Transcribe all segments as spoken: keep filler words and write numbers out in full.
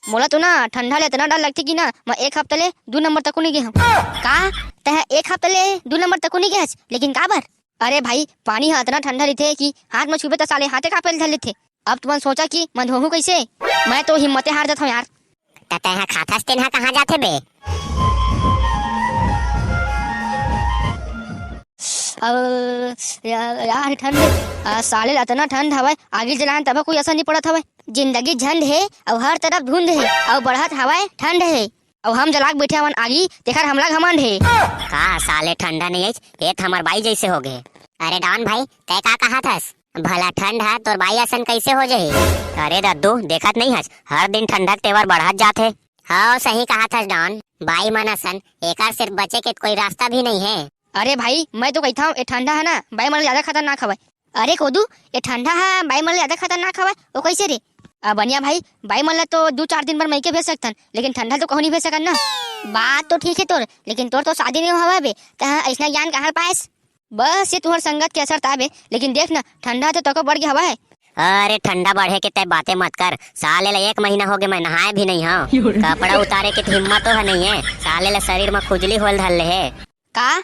मोला तो ना ठंडा ले इतना डर लगथे कि ना, मैं एक हफ्ता ले दू नंबर तको नहीं गे हंव। का? तैं एक हफ्ता ले दू नंबर तको नहीं गे हस? लेकिन काबर? अरे भाई, पानी ह इतना ठंडा रहिथे कि हाथ में छूबे त साले हाथे कांपे ल धर लेथे। अब तुमन सोचा कि मैं धोहूं कैसे? मैं तो हिम्मते हार जात हंव यार। त तैं ह खाथस तेन ह कहाँ जाथे बे? अ, या-, यार ठंड, अ, साले ल अतना ठंड हवय, आगी जलान तब कोई असर नहीं पड़त हवय। जिंदगी झंड हे अउ हर तरफ धुंध हे अउ बढ़त हवय ठंड हे। अउ हम जलाक बैठे हवन आगी, तेखर हमला घमंड हे। का साले ठंडा नहीं आइस, ए त हमर बाई जैसे हो गए। अरे डॉन भाई, तैं का कहा थस? भला ठंड ह तोर बाई असन कैसे हो जाही? अरे दद्दू, देखत नहीं हस, हर दिन ठंडा के तेवर बढ़त जात हे। हाँ, सही कहा थस डॉन, बाई मन असन एकर सिर्फ बचे के कोई रास्ता भी नहीं है। अरे भाई, मैं तो कहिथंव, ए ठंडा ह ना, बाई मन ले ज्यादा खतरनाक हवय। अरे कोदू, ए ठंडा ह बाई मन ले ज्यादा खतरनाक हवय, ओ कैसे रे? अ, बनिया भाई, बाई मन ल तो दू चार दिन बर मइके भेज सकथन, लेकिन ठंडा ल तो कहूं नहीं भेज सकन ना। बात तो ठीक है तोर, लेकिन तोर तो शादी नहीं हवय बे, तहां अइसना ज्ञान कहां पाएस? बस ये तुहर संगत के असर ताबे, लेकिन देख ना, ठंडा तो तको बढ़ गया हवय। अरे ठंडा बढ़े के तय बातें मत कर, साले ला एक महीना हो गए मैं नहाए भी नहीं हूँ। कपड़ा उतारे के तो हिम्मत तो है नहीं है, साले ला शरीर में खुजली होल धर ले है। का?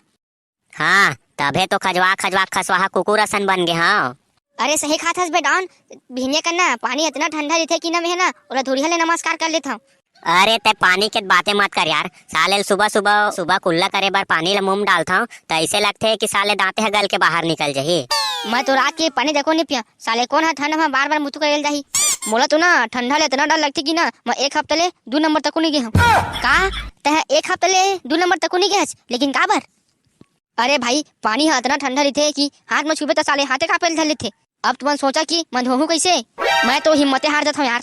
हाँ, तभे तो खजवा खजवा खसवाहा कुकुर असन बन गे हव। अरे सही खात हस बे डॉन, भिनिया करना पानी इतना ठंडा रहिथे कि ना मैं ना ओला धुरिया ले नमस्कार कर लेथंव। अरे तै पानी के बातें मत कर यार, साले ल सुबह सुबह सुबह कुल्ला करे बर पानी ल मुंह म डालथंव त ऐसे लगथे कि साले दांते ह गल के बाहर निकल जही। मैं तो रात के पानी देखो नहीं पिया, साले कोन ह ठंड म बार बार मुतु करे ल जाही। मोला तो ना ठंडा ले इतना डर लगथे कि ना मैं एक हफ्ता ले दू नंबर तको नहीं गे हूँ। का? तै एक हफ्ता ले दू नंबर तको नहीं गे हस, लेकिन काबर? अरे भाई, पानी ह अतना ठंडा रहिथे कि हाथ म छूबे त साले हाथे कांपे ल धर लेथे। अब तुमन सोचा कि मैं धोहूं कइसे? मैं तो हिम्मते हार जात हंव यार।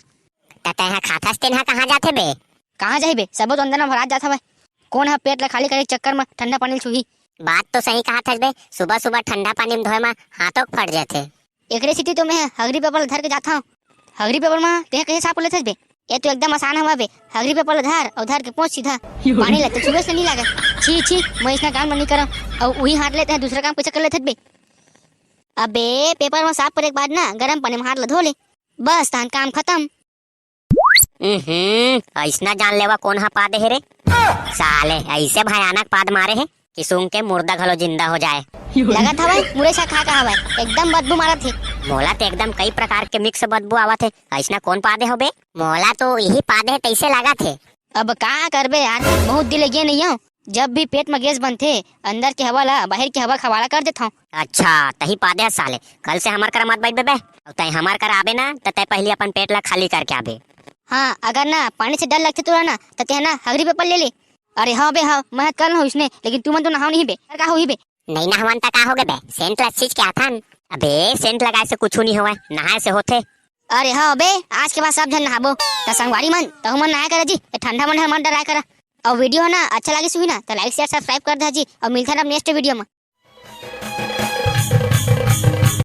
त तैं ह खाथस तेन ह कहाँ जाथे बे? कहाँ जाही बे? सबो तो अंदर म भरात जात हवय। कोन ह पेट ल खाली करे के चक्कर म ठंडा पानी ल छूही? बात तो सही कहा थस बे, सुबह सुबह ठंडा पानी म धोए म हाथों फट जाथे। एकरे सेती तो मैं ह हगरी पेपर ल धर के जात हंव। हगरी पेपर म तें कइसे साफ कर लेथस बे? ये तो एकदम आसान हवय बे। हगरी पेपर ल धर अउ धर के पोंछ सीधा। पानी ल तो छुए से नहीं लागे। छी, छी, मैं इसना काम नहीं करंव। अउ उही हाथ ले तें दूसरा काम कइसे कर लेथस बे? अबे, पेपर म साफ करे के बाद ना गरम पानी म हाथ ल धो ले। बस, तहान काम खतम। हम्म, अइसना जानलेवा कोन ह पादे हे रे? साले, ऐसे भयानक पाद मारे हे कि सूंघ के मुर्दा घलो जिंदा हो जाए। लगत हवय, मुरई सा खा के हवय, एकदम बदबू मारत हे। मोला तो एकदम कई प्रकार के मिक्स बदबू आवत हे, अइसना कोन पादे हो बे? मोला तो इही पादे हे तइसे लागत हे। अब का करबे यार, बहुत दिन ले गे नइ हंव। जब भी पेट म गैस बनथे, अंदर के हवा ला बाहर के हवा खवाला कर देथंव। अच्छा, तही पादे हस साले, कल से हमर करा मत बइठबे बे। अउ तैं हमर करा आबे ना, त तैं पहिली अपन पेट ला खाली करके आबे। हाँ, अगर ना पानी से डर लगथे तोला ना, त तैं ना हगरी पेपर ले ले। अरे हाँ बे हाँ, मैं ह कर लहूँ इसने, लेकिन तुमन तो नहाव नहीं बे, का होही बे? नहीं नहवन त का होगे बे, सेंट ला छींच के आथन। अबे सेंट लगाए से कुछु नहीं होवय, नहाए से होथे। अरे हाँ बे, आज के बाद सब झन नहाबो। त संगवारी मन, तहु मन नहाए करा जी, ए ठंडा मन ह मत डराए करा। अउ वीडियो ह ना अच्छा लागिस होही ना, त लाइक, शेयर, सब्सक्राइब कर दे जी, अउ मिलथन अब नेक्स्ट वीडियो म।